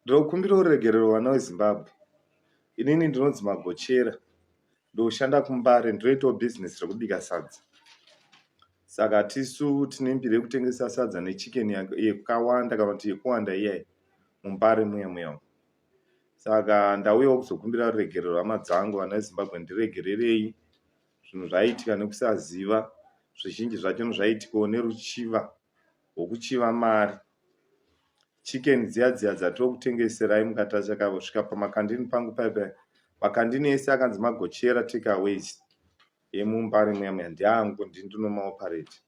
Ndokumbira ruregerero vana veZimbabwe. Inini ndinonzi Magochera. Ndoshanda kuMbare ndinoitawo bhizinesi rekubika sadza. Saka tisu tine mbiri yekutengesa sadza nechicken yakawanda kana kuti yekuwanda iya muMbare muya muya. Saka ndauyawo kuzokumbira ruregerero hama dzangu vana veZimbabwe ndiregererei. Zvinhu zvaiitika nekusaziva zvizhinji zvacho zvaitikawo neruchiva rwekuchiva mari. Chicken dziya dziya dzatokutengeserai mukasvika pamakandini pangu paya paya makandini ese akanzi magochera take aways emumbare muya muya ndeangu ndini ndinomaopareta.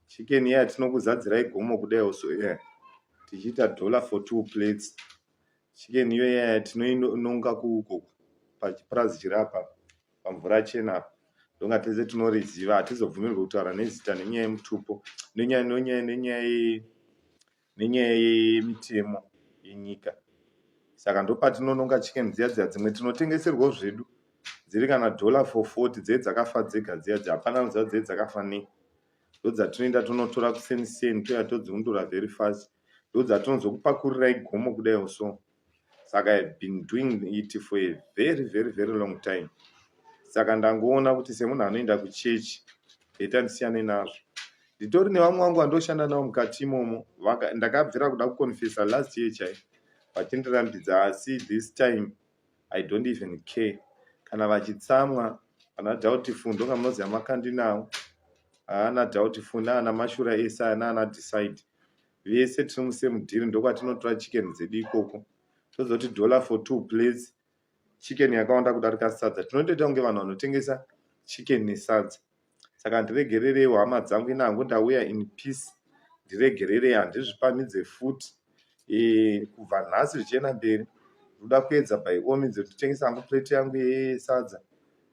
Chicken iya tinokuzadzirai gomo kudai so iya tichiita dollar for two plates. Chicken iyo iya tinoinonga kuuko pachipurazi chiri apa pamvura chena apa ndonga tese tinoriziva hatizobvumirwi kutaura nezita nenyaya yemutupo nenyaya nenyaya nenyaya nenyaya yemitemo yenyika saka ndopatinononga chicken dziya dziya dzimwe tinotengeserwawo zvedu dziri kana dollar for 40 dzee dzakafa dzega dziya dziya hapana anoziva dzee dzakafa nei ndodzatinoenda tonotora kuseni seni touya todziundura very fast ndodzatinozokupakurira gomo kudai so saka I have been doing it for a very very very long time saka ndangoona kuti semunhu anoenda kuchechi better ndisiyane nazvo nditori nevamwe vangu vandoshanda navo mukati imomo ndakabvira kuda kuconfessa last year chai vachindirambidza asi this time I don't even care kana vachitsamwa vana Doubtful ndonga munoziva makandinawo haana Doubtful naana mashura ese aya naana Decide vese tiri musame deal ndokwatinotora chicken dzedu ikoko tozoti dollar for two plates chicken yakawanda kudarika sadza tinotoita kunge vanhu vanotengesa chicken nesadza saka ndiregerereiwo hama dzangu ina hangu ndauya in peace ndiregererei handizvipamidze futi e, kubva nhasi zvichienda mberi ndoda kuedza by all means nditengesa hangu plate yangu yesadza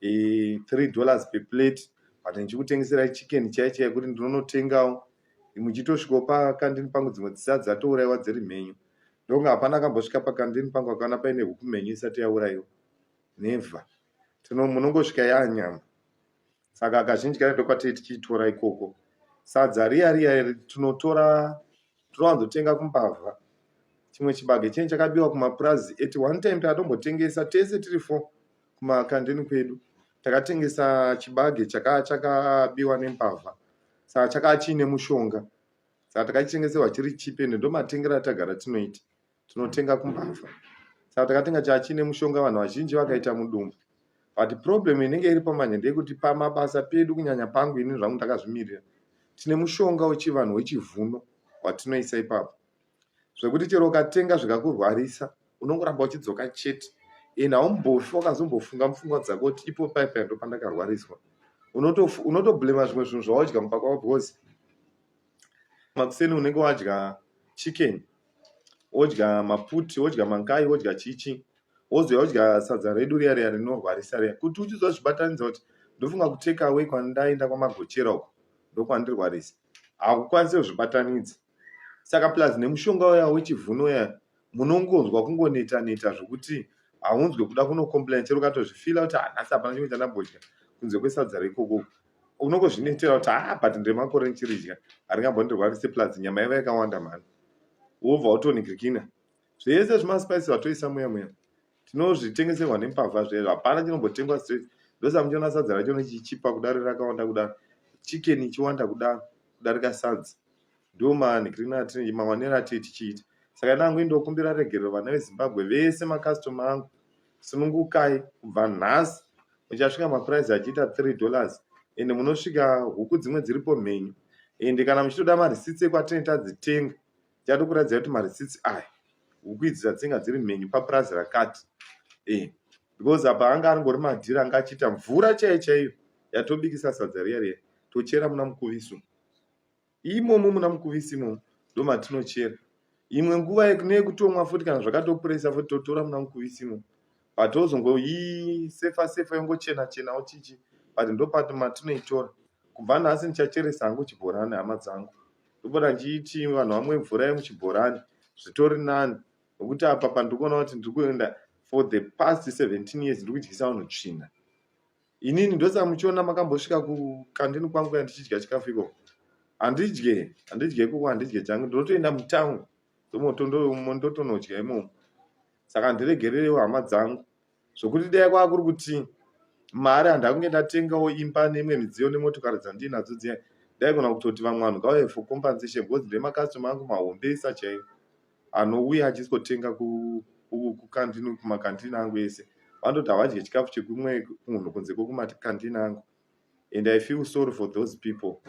e, $3 per plate but ndichikutengeserai chicken chai chai kuti ndinonotengawo muchitosvikawo pakandini pangu dzimwe dzisati dzatourayiwa dziri mhenyu ndonga hapana akambosvika pakandini pangu akaona paine huku mhenyu isati yaurayiwa never tino munongosvika yanyama saka kazhinji kacho ndokwatei tichiitora ikoko sadza riya riya tinotora tinowanzotenga kumbavha chimwe chibage chinenge chakabiwa kumapurazi at one time takatombotengesa tese tiri four kumakandini kwedu takatengesa chibage chakabiwa nembavha saka chakaa chiine mushonga saka takachitengeserwa chiri cheap ende ndomatengero atagara tinoita tinotenga kumbavha saka takatenga chaa chiine mushonga vanhu vazhinji vakaita mudumbu but problem inenge iri pamanje ndeyekuti pamabasa pedu kunyanya pangu ini zvangu ndakazvimirira tine mushonga wechivanhu wechivhuno watinoisa ipapo zvekuti chero ukatenga zvikakurwarisa unongoramba uchidzoka chete and haumbofi wakazombofunga mupfungwa dzako kuti ipo paipai ndo pandakarwariswa unotoblema zvimwe zvinhu zvawadya mumba kwako because makuseni unenge wadya chicken wodya maputi wodya mangai wodya chichi wozouya wodya sadza redu riya riya rinorwarisa riya kuti uchizozvibatanidza kuti ndofunga kutake away kwandaenda kwamagochera uko ndokwandirwarisa hakukwanisi kuzvibatanidza saka plus nemushonga uya wechivhuno uya munongonzwa kungoneta neta zvokuti haunzwe kuda kunocomplain chero ukatozvifeela kuti hanhasi hapana chimwe chandambodya kunze kwesadza reikoko unongozvinetera kuti ha but ndine makore ndichiridya haringambondirwarisi plus nyama yaiva yakawanda mhani wobva watonhingirikina zvese zvimaspice vatoisa muya muya tinozvitengeserwa nembavha zvezvo hapana chinombotengwa straight ndosaka muchiona sadza racho richichipa kudaro rakawanda kudaro chicken ichiwanda kudaro kudarika sadza ndo manhingirikina mawaniro atiri tichiita saka nangu indokumbira regerero vana veZimbabwe vese macustomer angu sunungukai kubva nhasi muchasvika mapurazi achiita $3 ende munosvika huku dzimwe dziripo mhenyu ende kana muchitoda mareceipts ekwatinenge tadzitenga tichatokuratidzai kuti mareceipts aya huku idzi dzatsenga dziri mhenyu papurazi rakati e because apa anga aringori madhiri anga achiita mvura chaiyo chaiyo yatobikisa sadza riya riya tochera muna Mukuvisi imomo muna Mukuvisi imomo ndomatinochera imwe nguva neyekutomwa futi kana zvakatopuresa futi totora muna Mukuvisi imomo but tozongoisefa sefa yongochena chenawo chichi but ndopati matinoitora kubva nhasi ndichacheresa hangu chibhorani hama dzangu ndopota ndichiti vanhu vamwe mvura yemuchibhorani zvitori nani nokuti apa pandiri kuona kuti ndiri kuenda for the past 17 years ndiri kudyisa vanhu tsvina inini ndosaka muchiona makambosvika kukandini kwangu yandichidya chikafu ikoko handidye handidye ikoko handidye changu ndinotoenda mutauni ndotonodya imomo. Saka ndiregererewo hama dzangu, zvokuti dai kwava kuri kuti mari handakunge ndatengawo imba neimwe midziyo nemotokari dzandiinadzo dziya, ndaigona kutoti vamwe vanhu ngavauye for compensation, because ndine makasitoma angu mahombesa chaiwo anouya achizotenga kukandini, kumakandini angu ese. Vanototi havadye chikafu chekumwe kunhu kunze kwekumakandini angu, and I feel sorry for those people.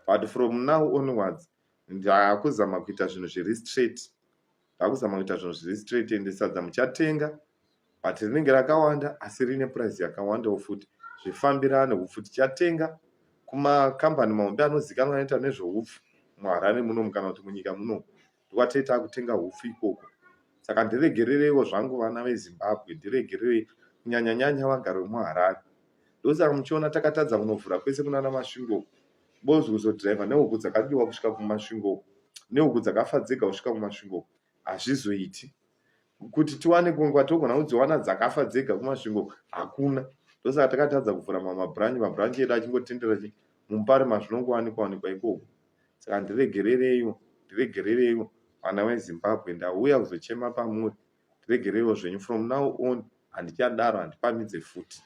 But from now onwards ndakuzama kuita zvinhu zviri straight, ndakuzama kuita zvinhu zviri straight. Ende sadza muchatenga, but rinenge rakawanda asi rine price yakawandawo futi, zvifambirane. Hupfu tichatenga kumakambani mahombe anozikanwa anoita nezveupfu muHarare munomu kana kuti munyika munomu, ndokwatei takutenga hupfu ikoko. Saka ndiregerereiwo zvangu vana veZimbabwe, ndiregererei, kunyanyanyanya vagari vemuHarare. Ndosaka muchiona takatadza kunovhura kwese kunana Masvingo, bozi kuzodhiraivha nehuku dzakabiwa kusvika kuMasvingo, nehuku dzakafa dzega kusvika kuMasvingo, hazvizoiti kuti tiwane kungwa togona kudziwana dzakafa dzega kuMasvingo, hakuna. Ndosaka takatadza kuvhura mamabhuranchi, mabhuranchi edu achingotendera chi muMbare mazvinongowanikwa wanikwa ikoko. Saka ndiregerereiwo, ndiregerereiwo vana veZimbabwe, ndauya kuzochema pamuri. Ndiregerereiwo zvenyu, from now on handichadaro, handipamidze futi.